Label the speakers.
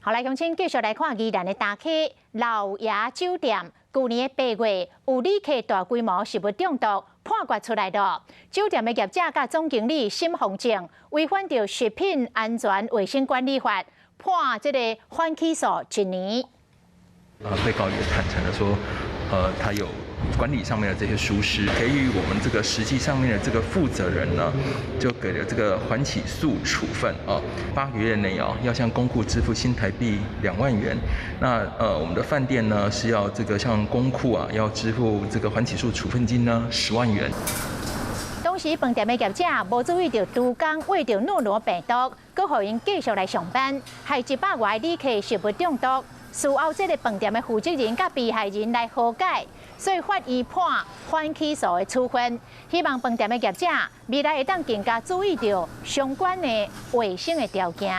Speaker 1: 好來，鄉親繼續來看宜蘭的大溪老爺酒店，舊年的8月有旅客大規模食物中毒判決出來了。酒店的業者佮總經理沈鳳正違反著食品安全衛生管理法，判這個緩起訴一年。
Speaker 2: 被告也坦誠的說，他有管理上面的這些疏失，給予我們這個實際上面的這個負責人呢，就給了這個緩起訴處分啊，8個月內啊，要向公庫支付新台幣2萬元。那我們的飯店呢是要這個向公庫啊要支付這個緩起訴處分金呢10萬元。
Speaker 1: 當時飯店的業者無注意著豬工餵著諾羅病毒，閣予𪜶繼續來上班，害100外旅客食物中毒。事後，這個飯店的負責人佮被害人來和解，所以法院判緩起訴的處分。希望飯店的業者未來會當更加注意著相關的衛生的條件。